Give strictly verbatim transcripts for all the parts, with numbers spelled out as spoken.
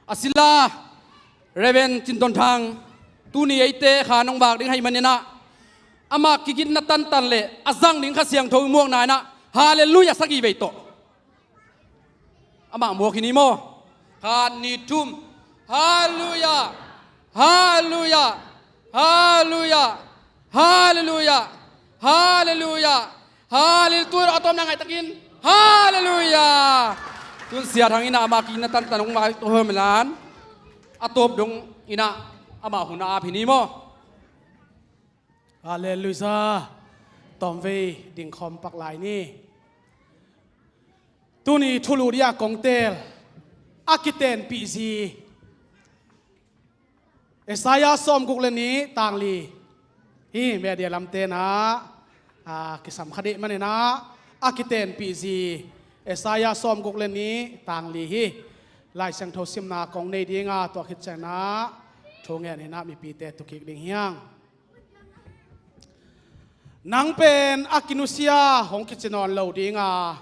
A sila Reverend Cin Ton Thang, tuni eite kha nong vak ding ahih manin ah, amah kigitna tantan le a zang ding Kha Siangtho i muakna in ah, Halleluiah sagih vei tawh amah muak hi ni maw. Khat, nih, thum. Halleluiah. Halleluiah. Halleluiah. Halleluiah. Halleluiah. Halleluiah. Tu a tawpna ngaihtakin, Halleluiah. Tun Sia Thang in ah amah kigitna tantan hong vak tawh hawm lan, a tawp dong in ah amah hun a ap hi ni maw. Halleluiah. Tawmvei dingkhawm pak lai ni. Tuni thulu dia kong teel a kitenpih zi Isaiah sawmguk le nih tang li hi. Media lamte na a kisam kha dih manin ah, a kitenpih zi Isaiah sawmguk le nih tang li hi. Lai Siangtho simna kong nei ding a, tua khit ciangin ah thu ngen in ah mipite tu kik ding hi hang. Nang pen a kinusia hong kici nawn lo ding a,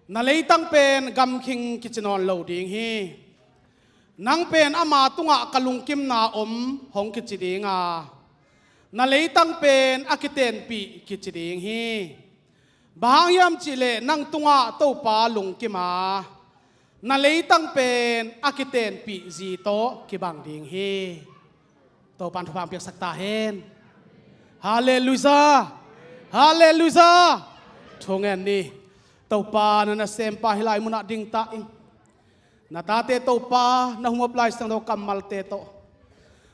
na leitang pen gamkhing kici nawn lo ding hi. Nang pen ama tungah ka lungkimna om hong kici ding a, na leitang pen a kitenpih kici ding hi. Bang hang hiam cih leh nang tungah Topa lungkim a, na leitang pen a kitenpih zi tawh kibang ding hi. Topa'n thupha piaksak ta hen. Halleluiah. Halleluiah. Thu ngen ni. Topa, na nasempa hih lai munah ding ta in. Na tate Topa, na hum up Lai Siangtho kammalte tawh,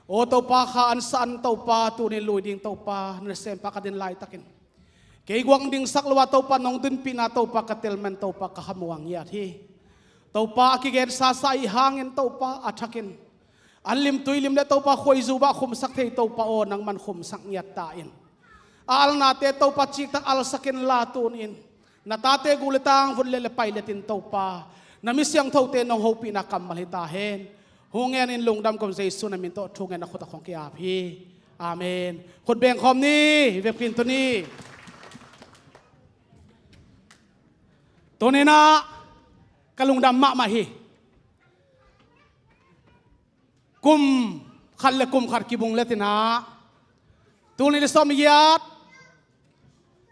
aw Topa, kha an sa an Topa, tuni lui ding Topa, na nasempa ka din laitakin, kei guak dingsak lo a Topa, nong dinpihna Topa ka tel man Topa, ka khamuang ngiat hi. Topa, a kigen sasa ih hangin Topa, a thakin an lim tui lim le Topa, khuaizu bah khumsak thei Topa aw, nangman khumsak ngiat ta in. A alnate Topa, ciktak alsakin la tun in. Na tate gu le tang vut le le pai letin Topa, na mi siangthote nong hopihna kammal hi ta hen. Hu ngen in lungdam kom Jesu na min tawh thu ngen na khut a khong ki-ap hi. Amen. Khut beng khawm ni, vekpin tu ni. Tuni in ah ka lungdam mahmah hi. Kum khat le kum khat kibung letin ah, tul nih le sawm giat,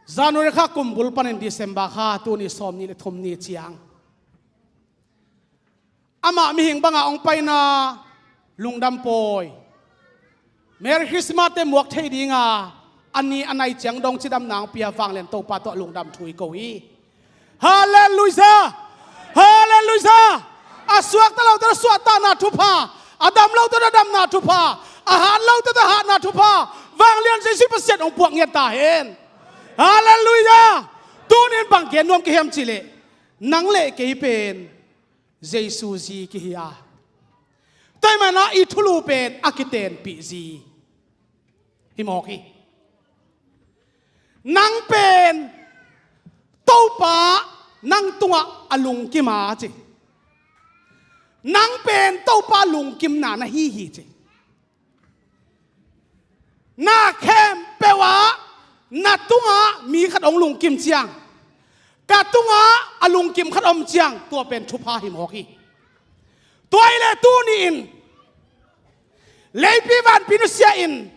January kha kum bul panin December kha tuni sawm nih le thum ni ciang, amah mihing banga hong paina lungdam pawi. Merry Christmas te muak thei dinga a ni a nai ciang dong cidamna hong pia vanglian Topa tawh lungdam thu i ko hi. Halleluiah! Halleluiah! A suakta lote suahtahna thupha, a dam lote damna thupha, a hat lote hatna thupha, vanglian Jesu Pasian hong puak ngiat ta hen. Halleluiah! Tunin bang gen nuam ka hiam cih leh, nang le kei pen Jesu zi kihi a, tua ahih manin ah i thulu pen a kitenpih zi hi mawk hi. Nang pen Topa nang tungah a lungkim a ci. Nang pen Topa lungkimna na hi hi ci. Na khempeuh ah na tungah mi khat hong lungkim ciang, ka tungah a lungkim khat om ciang, tua pen thupha hi mawk hi. Tua hi leh tuni-in leipi vanpi nusia in,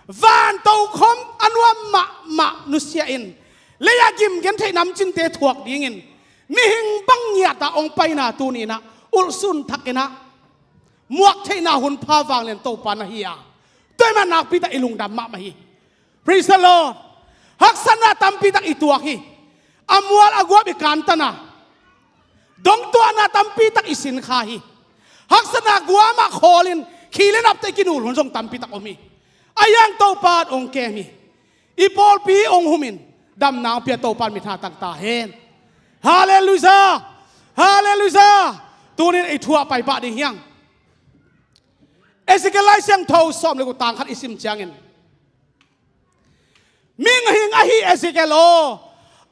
van tokhom a nuam mahmah nusia in, lei-a gim gentheih namcinte thuak dingin mihing bang ngiatah hong paina tuni-in ah ulhsun thakin ah muak theihna hun pha vanglian Topa na hi a, tua ahih manin nakpi tak i lungdam mahmah hi. Praise the Lord. Haksatna tampi tak i tuak hi. A mual a guap i kantan a, dongtuahna tampi tak i sin kha hi. Haksatna guam ah khawlin khi le napte i kinul hun zong tampi tak om hi. Ahi hang Topa in hong kem hi. I pawlpi hong humin damna hong pia Topa in mitha tang ta hen. Halleluiah! Halleluiah! Tunin i thu ah pai pah ding hi hang. Ezekiel Lai Siangtho sawm le guk tang khat i sim ciangin, mihing ahi Ezekiel aw,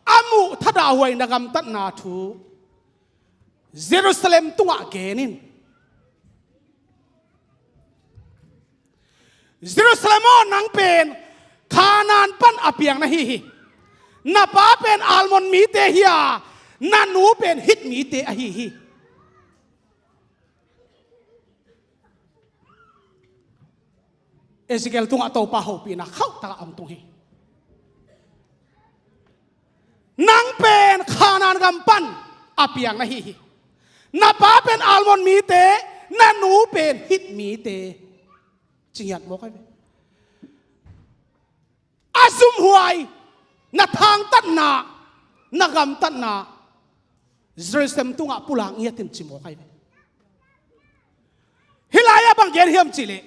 a muh thadahhuai na gamtatna thu Jerusalem tungah gen in. Jerusalem aw, nang pen Kanaan pan a piang na hi hi. Na pa pen Ammon mite hi a, na nu pen Hit mite ahi hi. Ezekiel tungah Topa hopihna khauhtakah hong tung hi. Nang pen Khanaan gam pan a piang na hi hi. Na pa pen almond mite, na nu pen Hit mite. Ci ngiat mawk ahi ve. A zumhuai, na thangtatna, na gamtatna Jerusalem tungah pulak ngiatin ci mawk ahi ve. Hih lai-ah bang gen hiam cihleh,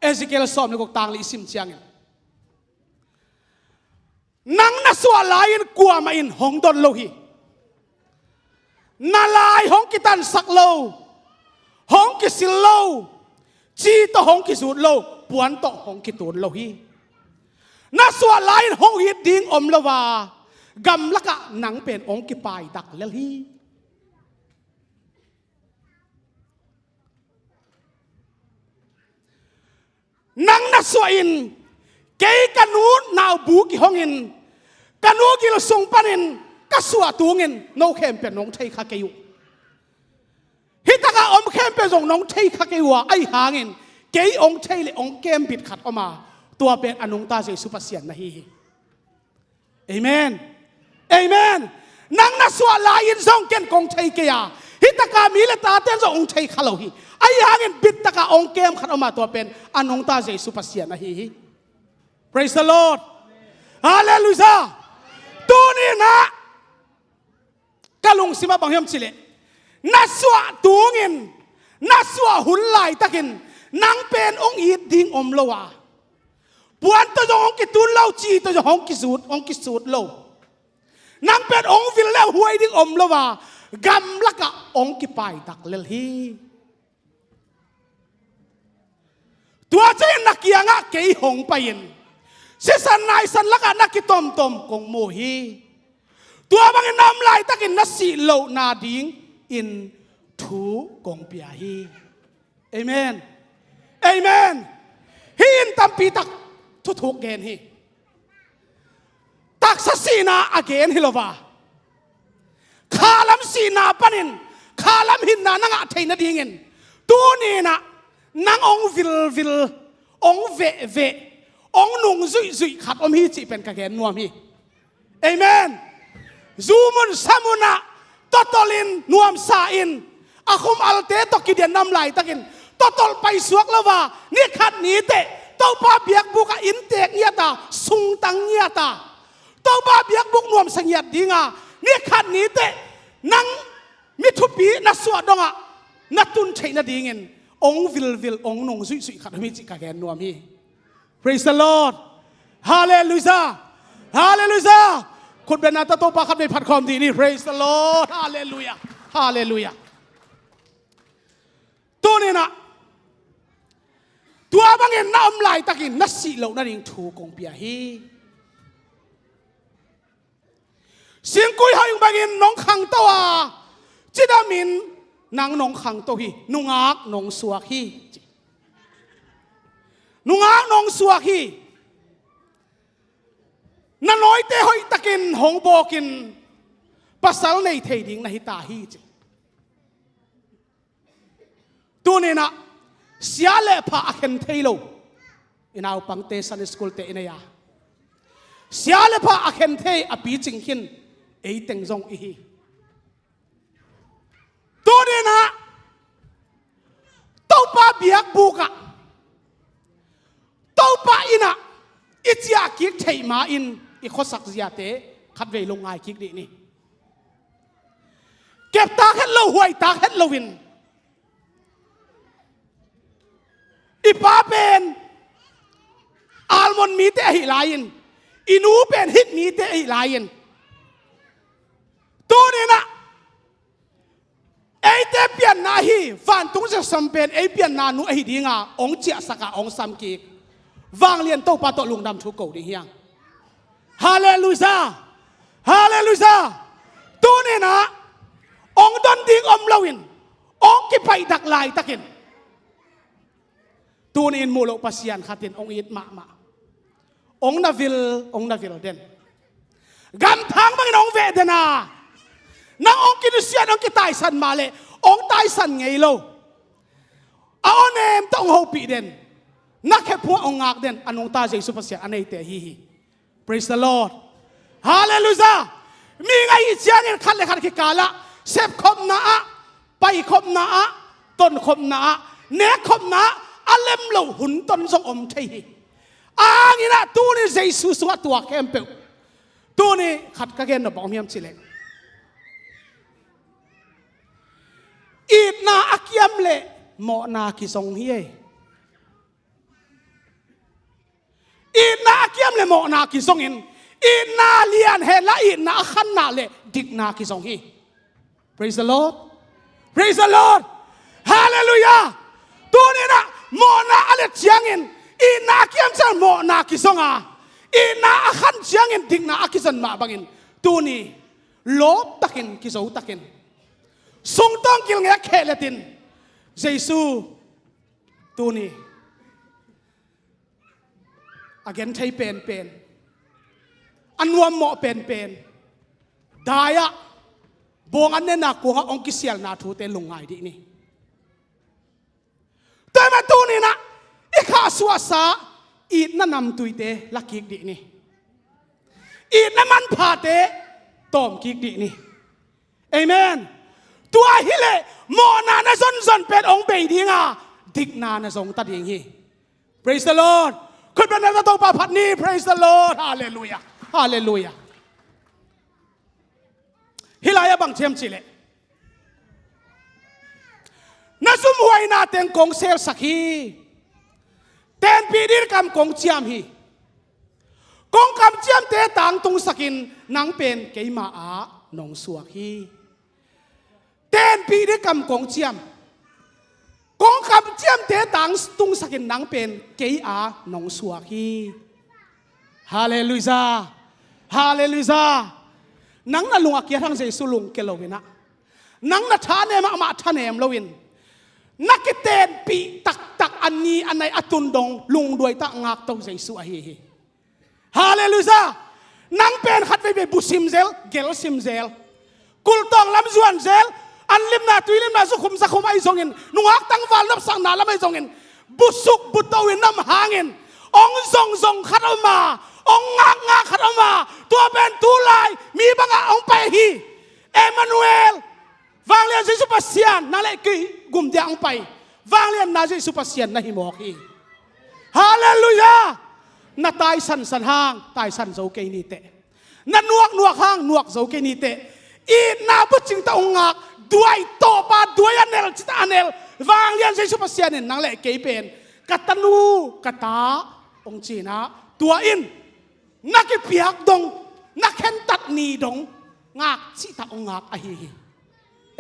Ezekiel sawm le guk, tang li i sim ciangin, nang na suah lai-in kuamah in hong don lo hi. Na lai hong kitansak lo, hong kisil lo, ci tawh hong kizut lo, puan tawh hong kitun lo hi. Na suah lai-in hong it ding om lo a, gamlakah nang pen hong kipaidak lel hi. Nang na suahin, kei ka nu naubu kihongin, ka nu gil sung panin ka suah tungin no khempeuh nong thei kha kei uh. Hih takah om khempeuh zong nong thei kha kei uh a, ahi hangin kei hong thei le hong kem bit khat om a, tua pen a nungta Jesu Pasian na hi hi. Amen. Amen. Nang na suah lai-in zong ken kong thei kei a, hih taka mi le taten zong hong thei kha lo hi. Ahi hangin bit taka hong kem khat om a, tua pen a nungta Jesu Pasian ahi hi. Praise the Lord. Hallelujah. Tuni-in ah ka lungsimah bang hiam cihleh, na suah tungin, na suah hun laitakin nang pen hong it ding om lo a, puan tawh zong hong kitun lo, ci tawh zong hong kizut, hong kisut lo. Nang pen hong vil le huai ding om lo a, gamlakah hong kipaidak lel hi. Tua ciangin na kiangah kei hong pai-in, sisan naisan lakah na kitomtom kong mu hi. Tua bangin na om laitakin na sih loh nadingin thu kong pia hi. Amen. Amen. Hih in tampi tak thuthuk gen hi. Taksa sihna a gen hi lo a, khalam sihna panin khalam hinna na ngah theih nadingin tuni-in ah nang hong vilvil, hong vehveh, hong nungzuihzuih khat om hi cih pen ka gen nuam hi. Amen. Zu mun sa munah totolin, nuamsa-in, a khum alte tawh kidian na om laitakin totol paisuak lo a, ni khat ni teh Topa biakbukah inntek ngiat a, sungtang ngiat a, Topa biakbuk nuamsa ngiat dinga, ni khat ni teh nang mi thupi na suah dongah na tun theih nadingin hong vilvil, hong nungzuihzuih khat om hi cih ka gen nuam hi. Praise the Lord. Hallelujah. Hallelujah. Khutbetna tawh Topa khatvei phat khawm dih ni. Praise the Lord. Hallelujah. Hallelujah. Tuni-in ah tua bangin na om laitakin na sih loh nading thu kong pia hi. Singkui hoih bangin nong khangto a, cidamin nang nong khangto hi, nungak nong suak hi. Nungak nong suak hi. Na nawite hoihtakin hong bawkin pasal nei thei ding na hi ta hi, ci. Tuni-in ah sia le pha a khen thei lo i naupangte, Sunday school-te i nei a, sia le pha a khen thei a picing khin ei teng zong i hi. Tuni-in ah Topa biakbukah, Topa innah i ciah kik theih ma-in i khuasak ziate khatvei lungngai kik dih ni. Keptak het lo, huaitak het loin, i pa pen almond mite ahi lai-in, i nu pen hit mite ahi lai-in, tuni-in ah eite pianna ahi vantung Jerusalem pen ei pianna nu ahi dinga hong ciahsak a, hong sam kik. Vanglian Topa tawh lungdam thu ko ding hi hang. Halleluijah. Halleluijah. Tuni-in ah hong don ding om loin hong kipaihdak laitakin, tuni-in muh loh Pasian khatin hong it mahmah. Hong na vil, hong na vil den. Gamthang bangin hong veh den a, nang hong kinusiat, hong kitaisan mah leh hong taisan ngei lo. a awnem tawh hong hopih den, na khe phungah hong ngak den a nungta Jesu Pasian a neite ahi hi. Praise the Lord. Halleluijah. Mi ngaih ciangin khat le khat kikalah sepkhopna ah, paikhopna ah, tonkhopna ah, nekkhopna ah a lem lo hun ton zong om thei hi. A hangin ah tuni Jesu sungah tua khempeuh, tuni khat ka gen nop bang om hiam cihleh, itna a kiam le mawhna kizong hi ei. Itna a kiam le mawhna kizongin, itna lian hen la itna a khanna le dikna kizong hi. Praise the Lord. Praise the Lord. Halleluijah. Tuni-in ah mawhna a let ciangin, itna a kiam ciang mawhna kizong a, itna a khan ciangin dikna a kizon mah bangin, tuni lawptakin, kizotakin, sungtawng kilngek khehletin Jesu tuni a genthei penpen, a nuammawh penpen, dai-ah bawng an nena kuangah hong kisialna thute lungngai dih ni. Tua ahih manin tuni-in ah i khahsuahsa itna namtuite lakik dih ni. Itna manphate tawmkik dih ni. Amen. Tua hileh mawhna na zonzon pen hong bei ding a, dikna na zongta ding hi. Praise the Lord. Khutbetna tawh Topa phat ni. Praise the Lord. Halleluijah. Halleluijah. Hih lai-ah bang ci hiam cihleh, na zumhuaina teng kong selsak hi. Tenpih ding kam kong ciam hi. Kong kamciamte tangtungsakin nang pen keima ah nong suak hi. Tenpih ding kam kong ciam, kong kamciamte tangtungsakin nang pen kei ah nong suak hi. Halleluijah. Halleluijah. Nang na lung a kiathang Jesu lungke lo-in ah, nang na thanem ah amah thanem lo-in, na kitenpih taktak a ni a nai a tun dong lungduai tah ngakto Jesu ahi hi. Halleluijah. Nang pen khatveivei busim zel, gelsim zel, kultawng lam zuan zel, an limna, tui limna, zukhum zakhum ahi zongin, nungak tangval nopsakna lam ahi zongin, busuk buto-in nam hangin hong zongzong khat om a, hong ngakngak khat om a, tua pen tulai mi bangah hong pai hi. Emmanuel. Vanglian Jesu Pasian nang le kei gum dia hong pai. Vanglianna Jesu Pasian na hi mawk hi. Halleluijah. Na taisansan hang taisan zo kei ni teh. Na nuaknuak hang nuak zo kei ni teh. Itna bucing tawh hong ngak, duai tawpa duai a nel, cita a nel Vanglian Jesu Pasian in nang le kei pen ka tanu, ka ta hong ci-in ah, tua in na kipiak dong, na khentat ni dong ngak cihtak hong ngak ahi hi.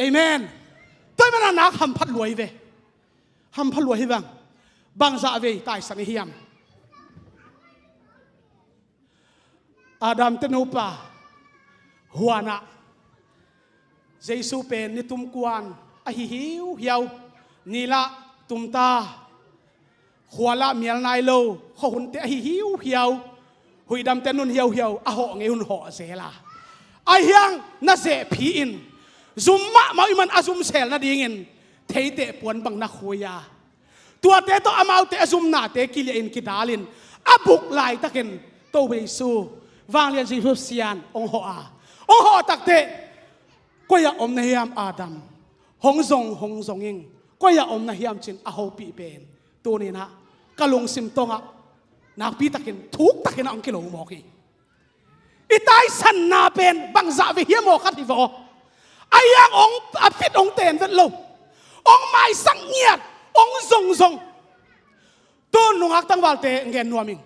Amen. Tua ahih manin ah nak hamphat lua hi ve. Hamphat lua hi vang. Bangzah vei taisan i hiam? Adam te nupa Huan ah Jesu pen nitum kuan ahi hiuhiau. Ni lah tumta, khua lah mial nai lo, khuahunte ahi hiuhiau, huihdamte nun hiauhiau, a hawh ngei hun hawh zel a, ahi hang na zehphi-in, zum mahmah ahih man a zum sel nadingin theiteh puan bang na khui a, tuate tawh amaute a zumnate kiliahin kidalin a buk laitakin Topa Jesu, Vanglian Jesu Pasian hong hawh a, hong hawh takteh, "Koi-ah om na hiam Adam? Hong zong, hong zong ing. Koi-ah om na hiam?" ci-in a hopih pen tuni-in ah ka lungsim tungah nakpitakin thuktakin ah hong kilo mawk hi. I taisanna pen bangzah vei hiam aw khat hi vaw. Ahi hang hong a fit hong ten vet lo, hong maisak ngiat, hong zongzong. Tun nungak tangvalte gen nuam ing.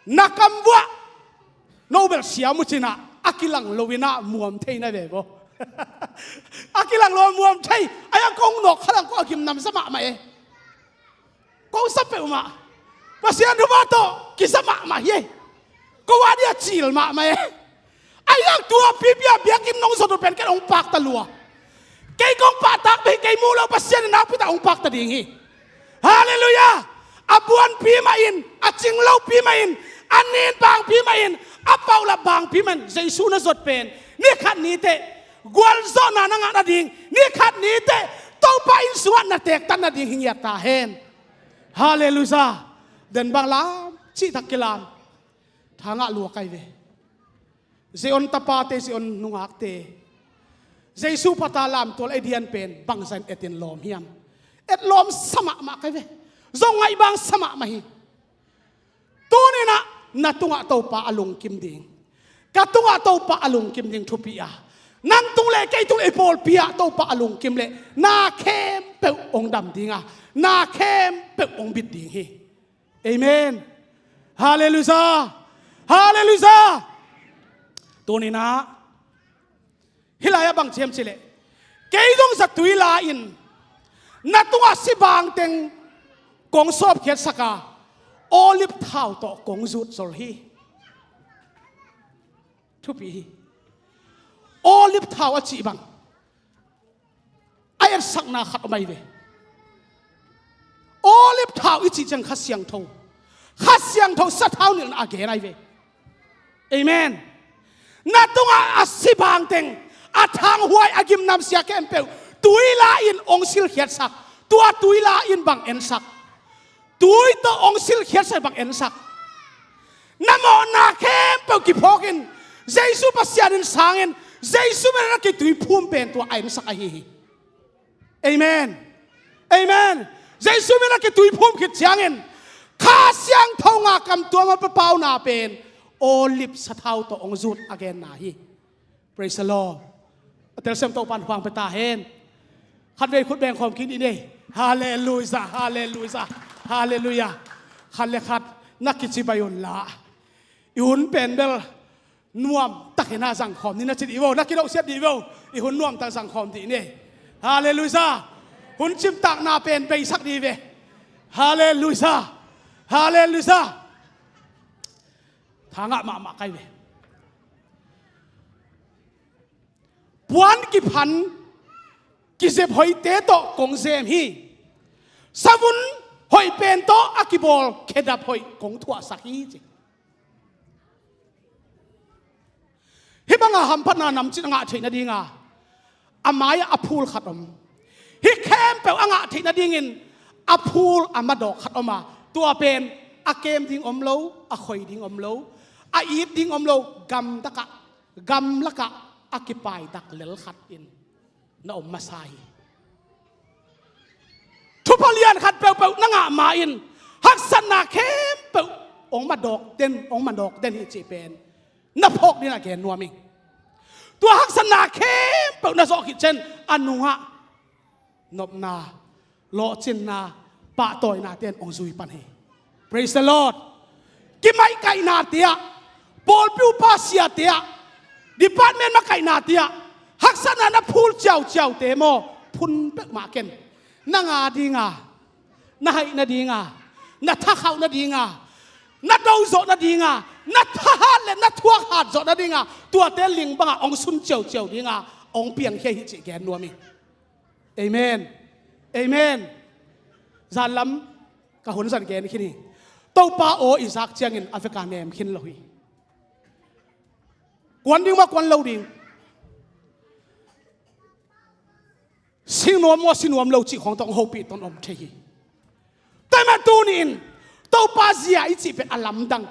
Na kam vuah no bel siam uh cin ah, a kilang lo-in ah muam thei na ve vaw. A kilang lo muam thei. Ahi hang kong nawk khalang ko a gimnamsa mahmah e. Ko sa peuhmah. Pasian thupha tawh kisa mahmah hi e. Ko a dia cil mahmah e. Ahi hang tua pipi a biakinn nong zot uh pen ken hong pakta lua. Kei kong pahtak bek hi, kei muh lo Pasian in nakpitak hong pakta ding hi. Halleluijah. A buanpi mah in, a cinglopi mah in, a nin bangpi mah in, a paulap bangpi mah in, Jesu na zot pen ni khat ni teh Gualzawhna na ngah nading, ni khat ni teh Topa inn sungah na teektan nading hi ngiat ta hen. Halleluiah. Den bang lam, cihtak kilam. Thangah lua kai ve. Zion tapate, Zion nungakte, Jesu pata lamtual ei dian pen bangzah in etin lawm hiam? Et lawm sa mahmah kai ve. Zong ngaih bang sa mahmah hi. Tuninah na tungah Topa a lungkim ding, ka tungah Topa a lungkim ding thupi a, nang tung le kei tung le i pawlpi ah Topa a lungkim le na khempeuh hong dam ding a, na khempeuh hong bit ding hi. Amen. Halleluiah. Halleluiah. Tuninah hih lai-ah bang ci hiam cih leh, kei zong zatui la-in na tungah si bangteng kong sawpkhiatsak a, olive thau tawh kong zut zol hi. Thupi hi. Olive thau a cih bang a etsakna khat om ahi ve. Olive thau i cih ciang Kha Siangtho, Kha Siangtho sathau nilhna a gen ahi ve. Amen. Na tungah a si bangteng, a thanghuai, a gimnamsia khempeuh tui la-in hong silkhiatsak. Tua tui la-in bang ensak? Tui tawh hong silkhiatsak, bang ensak? Na mawhna khempeuh kiphawkin, Jesu Pasian in sangin, Jesu min a na kituiphum pen tua a ensak ahi hi. Amen. Amen. Jesu min a kituiphum khit ciangin Kha Siangtho ngakam tua ma papauna pen olive sathau tawh hong zut a genna hi. Praise the Lord. A telsiam Topan huang pia ta hen. Khatvei khut beng khawm kik ni. Halleluiah, halleluiah, halleluiah. Khat le khat na kicibai un la, i hun pen bel nuam takin a zang khawm ni na ci dih vo, na kidohsiat dih vo. I hun nuam tak zang khawm dih ni. Halleluiah. Hun cimtakna pen beisak dih ve. Halleluiah. Halleluiah. Thangah mahmah kai ve. Puan kiphan kizep hoihte tawh kong zem hi. Savun hoih pen tawh a kibawl khedap hoih kong thuahsak hi, ci. Hih banga hamphatna namcin a ngah theih nadinga a mai-ah a phul khat om. Hih khempeuh a ngah theih nadingin a phul a madawk khat om a, tua pen a kem ding om lo, a khoi ding om lo, a it ding om lo, gamlakah, gamlakah a kipaidak lel khat in na om masa hi. Thupha lian khat peuhpeuh na ngah ma-in haksatna khempeuh hong madawk den, hong madawk den hi cih pen na phawk dingin a gen nuam hi. Tua haksatna khempeuh na zawh khit ciang a nungah nopna, lawhcinna, pahtawinate in hong zui pan hi. Praise the Lord. Kimaikaihna tiah, pawlpi upa siate ah, department makaihna tiah haksatna na phul ciauciaute maw, phun peuhmah ken. Na nga dinga, na haih nadinga, na thakhauh nadinga, na do zawh nadinga, na thahat le na thuak hat zawh nadinga, tuate ling bangah hong sun ciauciau dinga hong piangkhia hi cih gen nuam hi. Amen. Amen. Zanlam ka hun zat gen khin hi. Topa aw i zak ciangin a veka nem khin lo hi. Kuan ding maw, kuan lo ding? Si nuam maw, si nuam lo cih khawng tawh hong hopih ton om thei hi. Tua ahih manin tuni-in Topa zia i cih pen a lamdang.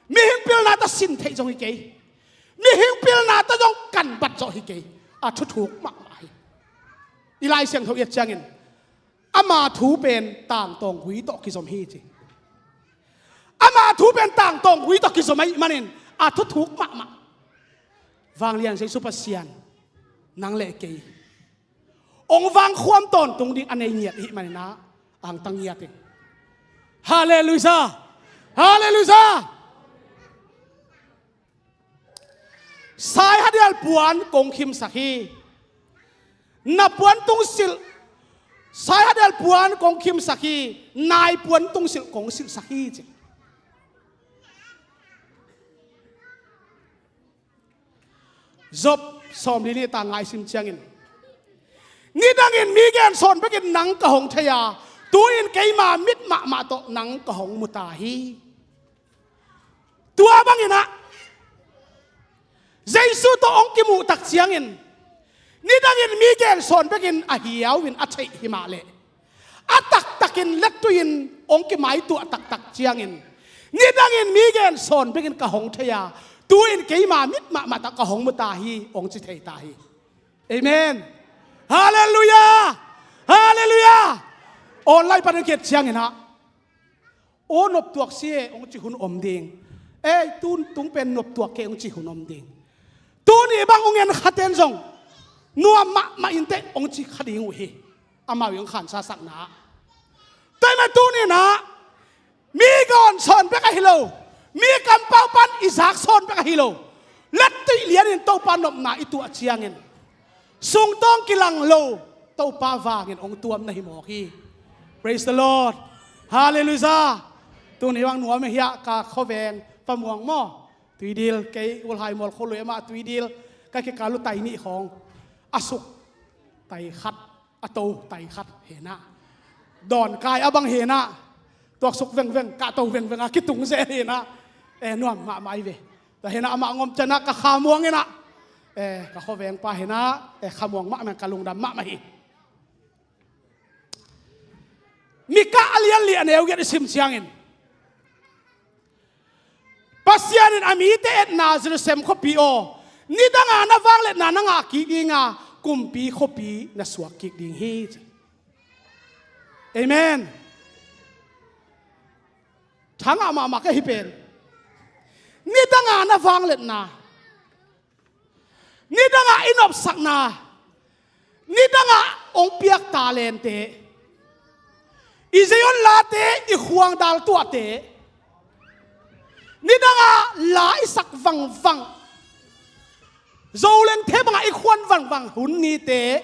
Mihing pilna tawh sin theih zong hi kei. Mihing pilna tawh zong kanbat zawh hi kei. A thuthuk mahmah hi. I Lai Siangtho i et ciangin ama thu pen tangtawng gui tawh kizom hi ci. Ama thu pen tangtawng gui tawh kizom ahih manin a thuthuk mahmah. Vanglian Jesu Pasian, nang le kei hong vangkhuam tawntung ding a nei ngiat ahih manin ah angtang ngiat ing. Halleluiah. Halleluiah. Sai hadial puan kong khimsak hi. Na puan tungsilh, sai hadial puan kong khimsak hi. Nai puan tungsilh kong silhsak hi ci. Job sawmli li ta nga i sim ciangin, nidangin mi gen sawn bekin nang ka hong thei a, tu-in keima mit mahmah tawh nang ka hong mu ta hi. Tua bangin ah Jesu tawh hong kimuh tak ciangin Nidangin mi gensawn bekin a hiau in a theih himah leh, a taktakin lettui-in hong kimaituah taktak ciangin, nidangin mi gensawn bekin ka hong thei a, tu-in keima mit mahmah tawh ka hong mu ta hi, hong ci thei ta hi. Amen. Halleluiah. Halleluiah. Online pan hong khiat ciangin ah, aw, noptuak si e, hong ci hun om ding. Ei, tu tung pen noptuak kei, hong ci hun om ding. Tuni bang hong en khaten zong nuam mahmah inteh, hong ci kha ding uh hi. Amau i hong khansa sakna ah, tua ahih manin tuni-in ah, mi gensawn bek ahi lo, mi kampau pan i zaksawn bek ahi lo, lettui lianin Topa nopna i tuah ciangin, sungtawng kilang lo, Topa vangin hong tuam na hi mawk hi. Praise the Lord. Halleluiah. Tuni bang nuam e hiah, ka khuaveng Pamuang maw, Tuidil, kei Ulhai Mual Khualui, amah Tuidil, ka kikal uh tai nih khawng, a suk tai khat, a to tai khat hi-in ah, dawn kai a bang hi-in ah, tuaksuk vengveng, kahto vengveng a kitung zel hi-in ah, eh, nuam mahmah hi ve. Tua hi-in ah, amah hong om ciangin ah ka khamuang in ah, eh, ka khuavengpa hi-in ah, eh, khamuang mahmah, ka lungdam mahmah hi. Mikah a lian li, a neu giat i sim ciangin, Pasian in a mite etna, Jerusalem khuapi aw, nidanga na vangliatna na ngah kik ding a, kumpi khuapi na suak kik ding hi, ci. Amen. Thangah mahmah ka hi pen. Nidanga na vangliatna, nidangah i nopsakna, nidangah hong piak talente, i Zion late, i khuang dal tuahte, nidangah la i sak vangvang, Zolengte bangah i khuan vangvang hun nite,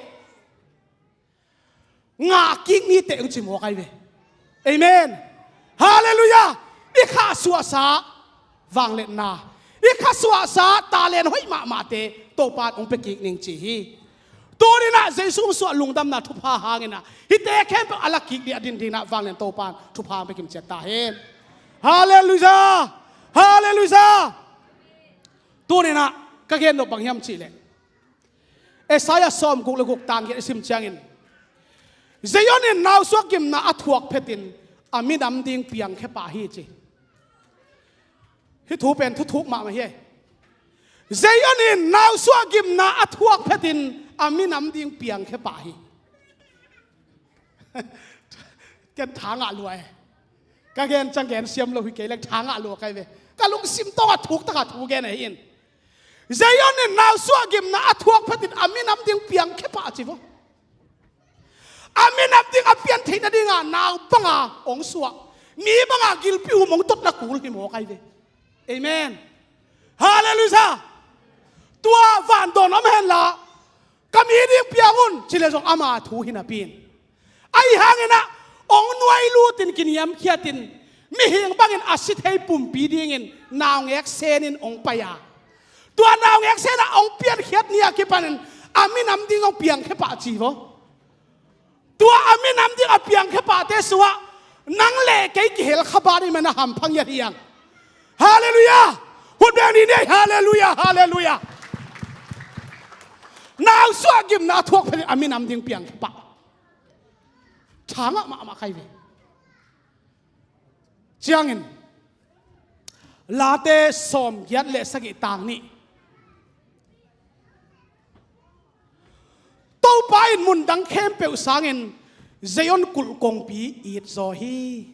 ngah kik nite, hong ci mawk ahi ve. Amen. Halleluiah. I khahsuahsa vangliatna, i khahsuahsa talent hoih mahmahte Topa in hong pia kik ning ci hi. Tuni-in ah Jesu hong suah lungdamna thupha hangin ah, hihte khempeuh a la kik ding, a din dingin ah vanglian Topa in thupha hong pia kimciat ta hen. Halleluiah. Halleluiah. Tuni-in ah ka gen nop bang hiam cih leh, Isaiah sawmguk le guk, tang giat i sim ciangin, Zion in nausuak gimna a thuak phetin a minam ding piangkhia pah hi, ci. Hih thu pen thuthuk mahmah hi. Zion in nausuak gimna a thuak phetin a minam ding piangkhia pah hi. Ken tha ngah lua e. Ka gen ciang gen siam lo hi kei leng, tha ngah lua ka hi ve. Ka lungsim tawngah thuk takah thu gen ahi in. Zion in nausuak gimna a thuak phetin a minam ding piangkhia pah, ci vo. A minam ding a pian theih nadinga nau banga hong suah, mi banga gilpi um hong totna kul hi mawk ahi ve. Amen. Halleluiah. Tua vandawn om henla, ka mi ding piang un, ci leh zong ama thu hi napi in, ahi hangin ah, hong nuai lutin kiniamkhiatin, mihing bangin a si thei pumpi dingin naungek senin hong pai a, tua naungek sen ah hong piankhiat ni a kipanin a minam ding hong piangkhia pah, ci vo. Tua a minam ding a piangkhia pahte sungah nang le kei kihel kha ban ahih manin a hampha ngiat hi hang. Halleluiah. Hun beng ni nei. Halleluiah. Halleluiah. Nausuak gimna a thuak phetin a minam ding piangkhia pah. Tha ngah mahmah ka hi ve. Ciangin, Late sawmgiat le sagih, tang nih. Topa in mundang khempeuh sangin Zion kulh kongpi it zaw hi.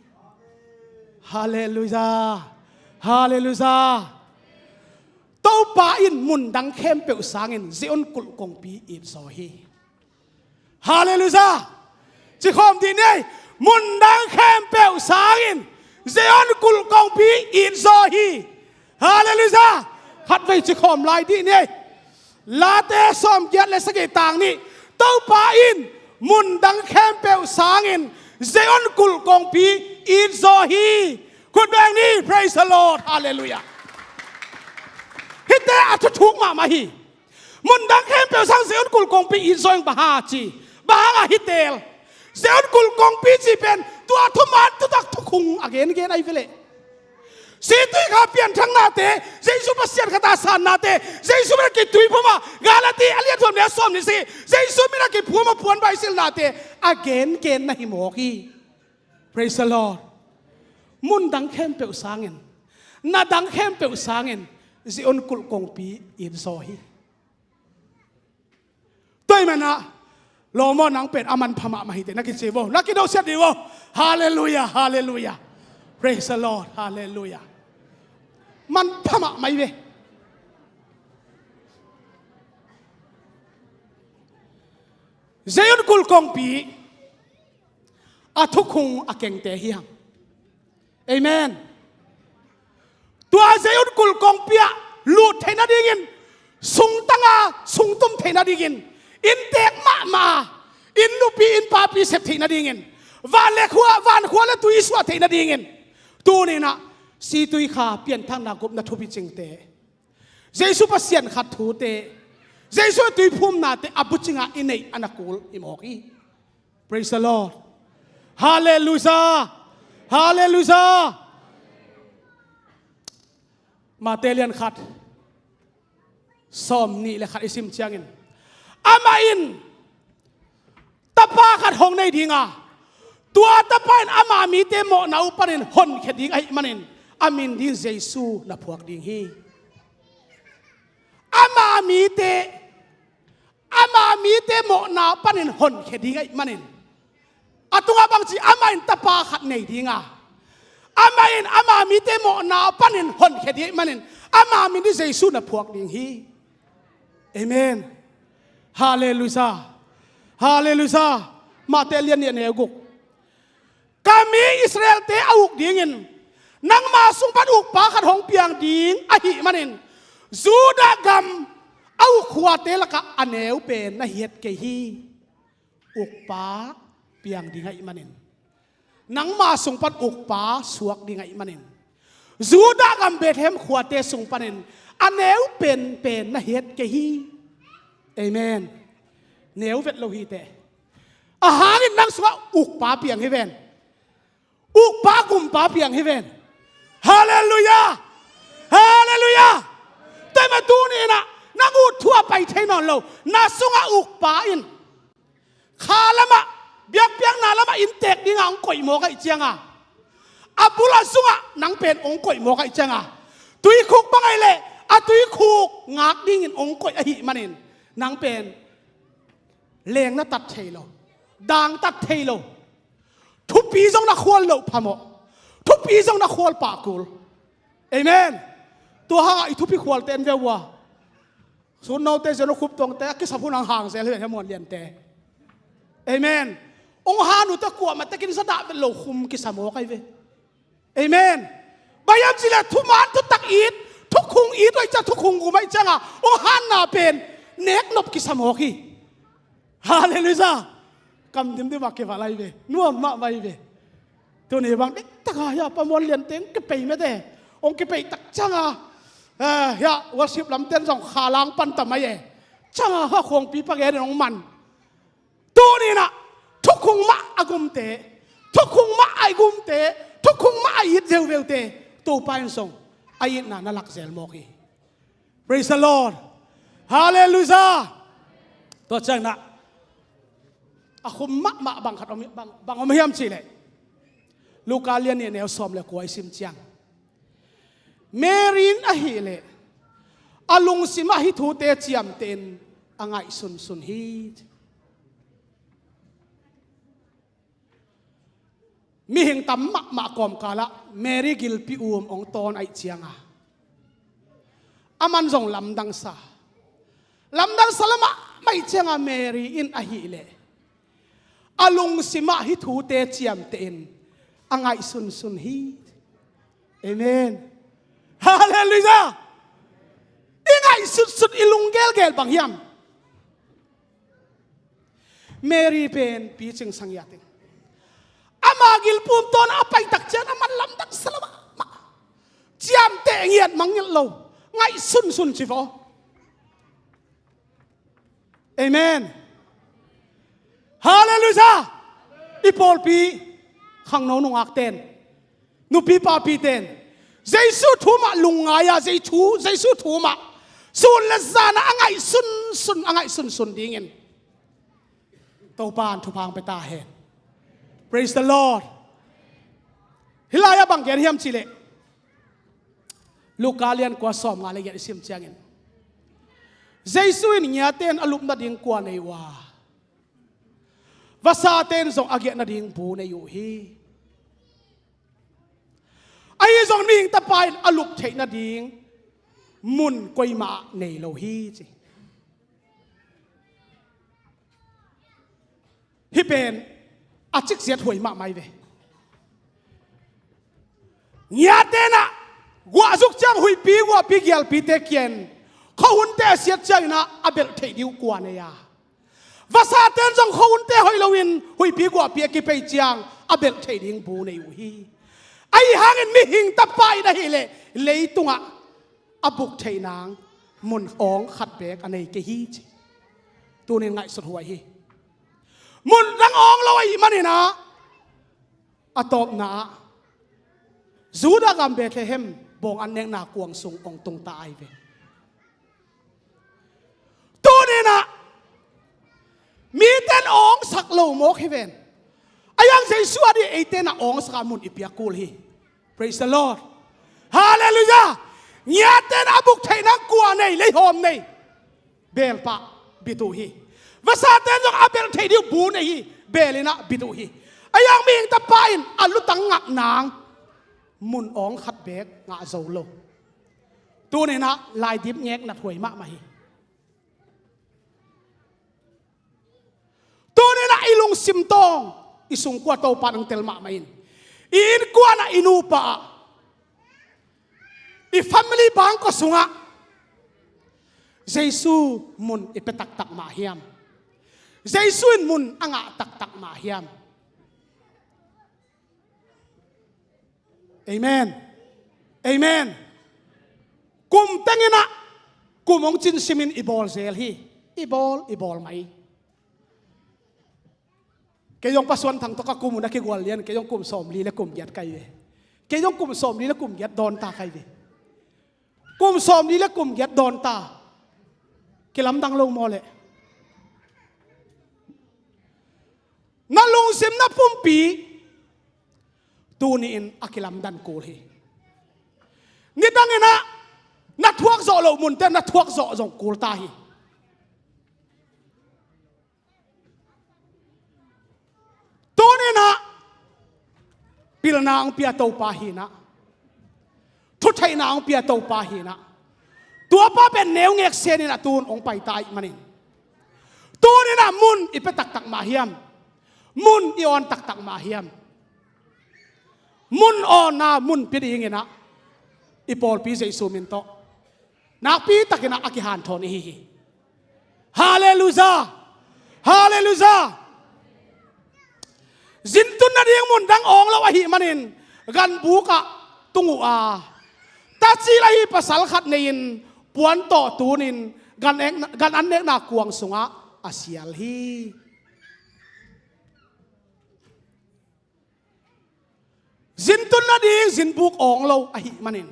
Halleluiah. Halleluiah. Topa in mundang khempeuh sangin Zion kulh kongpi it zaw hi. Halleluiah. Ci khawm dih ni. Mundang khempeuh sangin Zion kulh kongpi it zaw hi. Halleluiah. Khatvei ci khawm lai dih ni. Late sawmgiat le sagih, tang nih. Topa in mundang khempeuh sangin Zion kulh kongpi it zaw hi. Khut beng ni. Praise the Lord. Halleluiah. Hihte a thuthuk mahmah hi. Mundang khempeuh sang Zion kulh kongpi it zaw ing, bang hang a ci, bang hang a hi tel. Zion kulh kongpi cih pen tua thuman thutak thukhun a gengen ahi ve leh. Situikha pianthaknate, Jesu Pasian khat a sannate, Jesu min a kituiphum a, Galati a lian thum le a sawm nih sih, Jesu min a kiphuam a puanvai silhnate a gengen na hi mawk hi. Praise the Lord. Mun dang khempeuh sangin, na dang khempeuh sangin Zion kulh kongpi it zaw hi. Tua ahih manin ah, lawm aw, nang pen a manpha mahmah hi teh na kici vo, na kidosiat dih vo. Halleluiah, halleluiah. Praise the Lord, halleluiah. Manpha mahmah hi ve. Zion kulh kongpi a thukhun a kengte hi hang. Amen. Tua Zion kulh kongpi ah lut theih nadingin, sungtang a sungtum theih nadingin, inntek mahmah a, inn nupi inn papi sep theih nadingin, van le khua, van khua le tui suah theih nadingin, tuni-in ah situikha pianthakna gupna thupi cingte, Jesu Pasian khat thute, Jesu tuiphumnate a bucing a i neih a na kul hi mawk hi. Praise the Lord. Halleluiah. Halleluiah. Mate lian khat, sawm nih le khat i sim ciangin, amah in tapa khat hong nei ding a, tua tapa in ama mite mawhna uh panin honkhia ding ahih manin a min ding Jesu na phuak ding hi. Ama mite, ama mite mawhna panin honkhia ding ahih manin, a tungah bangci, amah in tapa khat nei ding a, amah in ama mite mawhna panin honkhia ding ahih manin, ama min ding Jesu na phuak ding hi. Amen. Halleluiah. Halleluiah. Mate lian nih a neu guk. Ka mi Israelte a uk dingin nangma sung pan ukpa khat hong piang ding ahih manin, Judah gam a uk khuate lakah a neu pen na hi het kei hi. Ukpa piang ding ahih manin, nangma sung pan ukpa suak ding ahih manin, Judah gam Bethlehem khuate sung panin a neu penpen na hi het kei hi. Amen. Neu vet lo hi teh, a hangin nang sungah ukpa piang hi ven. Ukpa gumpa piang hi ven. Halleluiah. Halleluiah. Tua ahih manin tuni-in ah nang ut thu a pai thei nawn lo, na sungah ukpa in kha lamah, biakpiakna lamah inntek dingah hong koih mawk ahih cianga, a bul a sungah nang pen hong koih mawk ahih cianga, tuikhuk bang ahih leh a tuikhuk ngak dingin hong koih ahih manin, nang pen leng na tat thei lo, dang tat thei lo. Thupi zong na khual loh phamawh, thupi zong na khual pah kul. Amen. Tua hangah i thupi khualte en ve ua. Sun note, Zen khup tuangte a kisap hun hang hang zel hi ve, hia muan liante. Amen. Hong han uh teh kuamah tekin zadah vet lo khum kisa mawk ahi ve. Amen. Bang hiam cih leh thuman thutak it, thukhun it uh ahih ciang, thukhun gum ahih cianga hong hanna pen nek nop kisa mawk hi. Halleluiah. Kam dimdim a kival ahi ve, nuam mahmah ahi ve. Tuni bang diktak a hia pa muan lian teng kipei mete. Hong kipei tak cianga, eh, hia worship lamten zong kha lang pan tam ahi e. Cianga hua khuangpi pa gen in hong man. Tuni-in ah thukhun mah a gumte, thukhun mah a gumte, thukhun mah a it veuveute, Topa in zong a itna na lak zel mawk hi. Praise the Lord. Halleluiah. Tua ciangin ah a khum mahmah bang khat om, bang, bang om hiam cih leh, Luka lian nih a neu sawm le kua i sim ciang, Mary in ahih leh a lungsim ah hih thute ciamtehin a ngaihsunsun hi. Mihing tam mahmah kawmkalah Mary gilpi um hong tawn ahih cianga, aman zong lamdang sa. Lamdang sa lamah mah ahih cianga Mary in ahih leh a lungsim ah hih thute ciamtehin a ngaihsunsun hi. Amen. Halleluiah. I ngaihsunsun, i lunggelgel bang hiam? Mary pen picing sang hi a teng, ama gilpi um tawn a pai tak ciang aman lamdang sa lo mahmah. Ciamteh ngiat mangngilh lo, ngaihsunsun ci vo. Amen. Halleluiah. I pawlpi khangno nungakten, nupi papiten Jesu thu mah lungngai-a, Jesu, Jesu thu mah sun le zan-a a ngaihsunsun, a ngaihsunsun dingin Topa in thupha hong pia ta hen. Praise the Lord. Hih lai-ah bang gen hiam cihleh, Luka lian kua sawmnga le giat i sim ciangin, Jesu in ngiate in a lup nading kua nei uh a, vasate in zong a giah nading bu nei uh hi. Ahi zongin Mihing Tapa in a lup theih nading mun koimah ah nei lo hi, ci. Hih pen a cikziat huai mahmah hi ve. Ngiate in ah guah zuk ciang huihpi, guahpi, gialpite kia-in, khuahunte a siat ciangin ah a belh theih ding uh kua nei a, vasate in zong khuahunte hoih loin huihpi guahpi a kipei ciang a belh theih ding bu nei uh hi. Ahi hangin Mihing Tapa in ahileh leitungah a buk theih nang mun awng khat beek a nei kei hi, ci. Tuni-in ngaihsut huai hi. Mun dang awng lo ahih manin ah, a tawpna ah Judah gam Bethlehem bawng an nekna kuang sung hong tung ta ahi ve. Tuni-in ah mite in awngsak lo mawk hi ven. Ahi hang Jesu a dih eite in ah awngsak a mun i piak kul hi. Praise the Lord. Hallelujah. Ngiate in a buk theih nang kua nei, leihawm nei, beel pah bit uh hi. Vasate in zong a belh theih ding uh bu nei hi, beel in ah bit uh hi. Ahi hang Mihing Tapa in a lutang ngah nang mun awng khat beek ngah zo lo. Tuni-in ah laidip ngek nathuai mahmah hi. Tuni-in ah i lungsim tawng, i sungkua Topa in hong tel mahmah in, i innkuan ah, i nupa ah, i family bangkua sungah Jesu mun i pia taktak mah hiam? Jesu in mun a ngah taktak mah hiam? Amen. Amen. Kum teng in ah, kum hong cin simin i bawl zel hi. I bawl, i bawl mai. Kei zong Pa Suan Thang tawh ka kum uh na kigual lian, kei zong kum sawmli le kum giat ka hi ve. Kei zong kum sawmli le kum giat dawn ta ka hi ve. Kum sawmli le kum giat dawn ta. Kilamdang lo maw leh? Na lungsim, na pumpi tuni-in a kilamdan kul hi. Nidang in ah na thuak zawh loh munte na thuak zawh zong kul ta hi. Tuni-in ah pilna hong pia Topa hi-in ah, thutheihna hong pia Topa hi-in ah, tuapa pen neu ngek sen in ah tun hong pai ta ahih manin, tuni-in ah mun i pia taktak mah hiam? Mun i awn taktak mah hiam? Mun awnna mun pia dingin ah i pawlpi Jesu min tawh nakpi takin ah a kihanthawn ihi hi. Halleluiah. Halleluiah. Zintun nading mun dang awng lo ahih manin ganbuk ah tung uh a, tacil ahi pasal khat nei-in puan tawh tunin gan, gan an nekna kuang sungah a sial hi. Zintun nading zinbuk awng lo ahih manin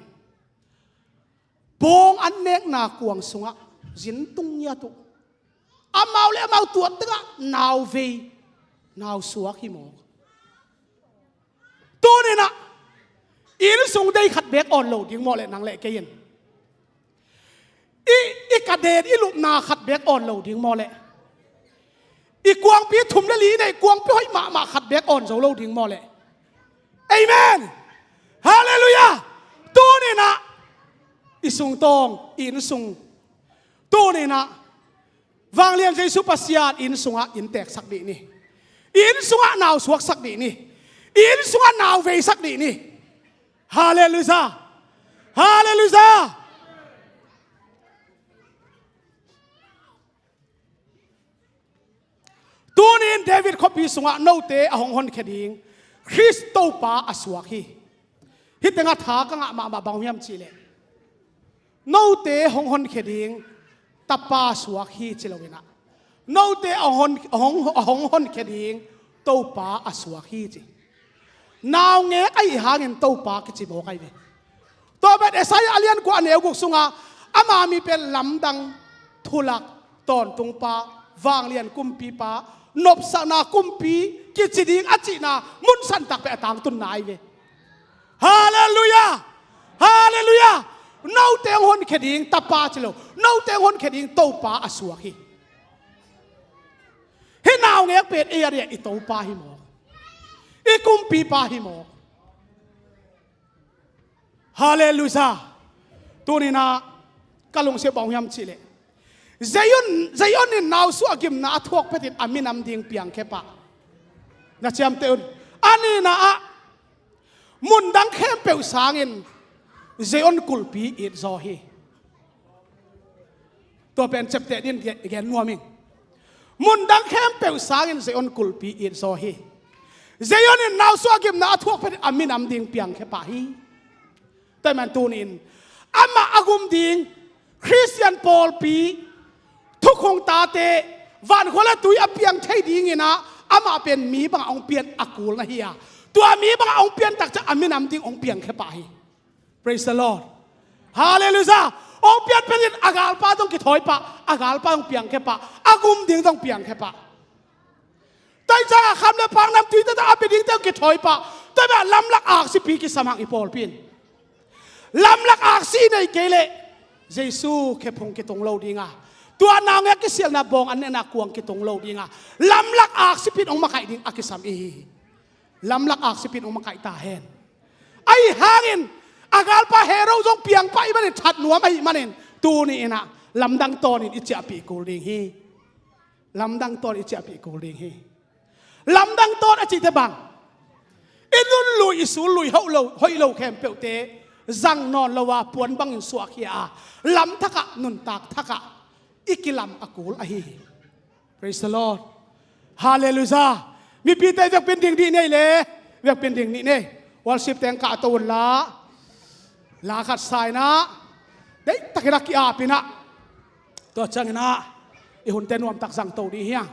bawng an nekna kuang sungah zin tung ngiat uh. Amau le amau tuat tengah nau vei, nau suak hi mawk. Tuni-in ah i innsung dei khat beek awn lo ding maw leh, nang le kei in? I, i kaden, i lupna khat beek awn lo ding maw leh? I kuangpi thum le li nei, kuangpi hoih mahmah khat beek awn zo lo ding maw leh? Amen. Halleluiah. Tuni-in ah i sungtawng, i innsung, tuni-in ah Vanglian Jesu Pasian i inn sungah innteeksak dih ni. I inn sungah nau suaksak dih ni. I inn sungah nau veisak dih ni. Halleluiah. Halleluiah. Tuni-in David khuapi sungah note a hong honkhia ding Khrist Topa a suak hi. Hih tengah tha ka ngah mahmah bang hiam cihleh, note hong honkhia ding Tapa suak hi ci lo-in ah, note a hong, a hong, a hong honkhia ding Topa a suak hi ci. Naungek ahih hangin Topa kici mawk ahi ve. Tua pen Isaiah a lian kua a neu guk sungah ama mi pen lamdang, thulak, tawntungpa, vanglian kumpipa, nopsakna kumpi kici ding a cihna mun santak pen a tangtunna ahi ve. Halleluiah! Halleluiah! Note hong honkhia ding tapa ci lo, note hong honkhia ding Topa a suak hi. Hih naungek pen ei a diah i Topa hi mawk, i kumpipa hi mawk. Halleluiah. Tuninah ka lungsim bang hiam cihleh, Zion, Zion in nausuah gimna a thuak phetin a minam ding piangkhia pah. Na ciamteh un. A nina ah, mundang khempeuh sangin Zion kulhpi itzaw hi. Tua pen ciapteh din gen nuam ing. Mundang khempeuh sangin Zion kulhpi itzaw hi. Zion in nausuah gimna a thuak phetin a minam ding piangkhia pah hi. Tua man tunin amah a gum ding Khristian pawlpi, thukhun tate, vankhua le tui a piang thei dinginah amah pen mi bangah hong pian a kul na hi a, tua mi bangah hong pian takciang a minam ding hong piangkhia pah hi. Praise the Lord. Halleluiah. Hong pian phetin a galpa zong kithawi pah, a galpa zong piangkhia pah, a gum ding zong piangkhia pah. Tua hi ciangah kham le phak namtui tata a bia dingte zong kithawi pah. Tua bia lamlak aksipi kisam hang i pawlpi in. Lamlak aksi i nei kei leh Jesu khephung kitung lo dinga, tua naungek kisialna bawng an nena kuang kitung lo dinga, lamlak aksipi in hong makaih ding a kisam i hi hi. Lamlak aksipi in hong makaih ta hen. Ahi hangin a galpa Herod zong piang pah ahih manin, that nuam ahih manin, tuni inah lamdang tawnin i ciahpih kul ding hi. Lamdang tawn i ciahpih kul ding hi. Lamdang tawn a cihte bang, i nunlui i sullui hoih lo, hoih lo khempeuhte zang nawn lo a, puan bangin suahkhia a, lam thakah, nuntak thakah i kilam a kul ahi hi. Praise the Lord. Halleluiah. Mipite vekpin ding nih nei le, vekpin ding nih nei. Worship teng kahto unla, la khat sa inah, deihtakin a ki-ap inah, tua cianginah i hunte nuamtak zangto dih hi hang.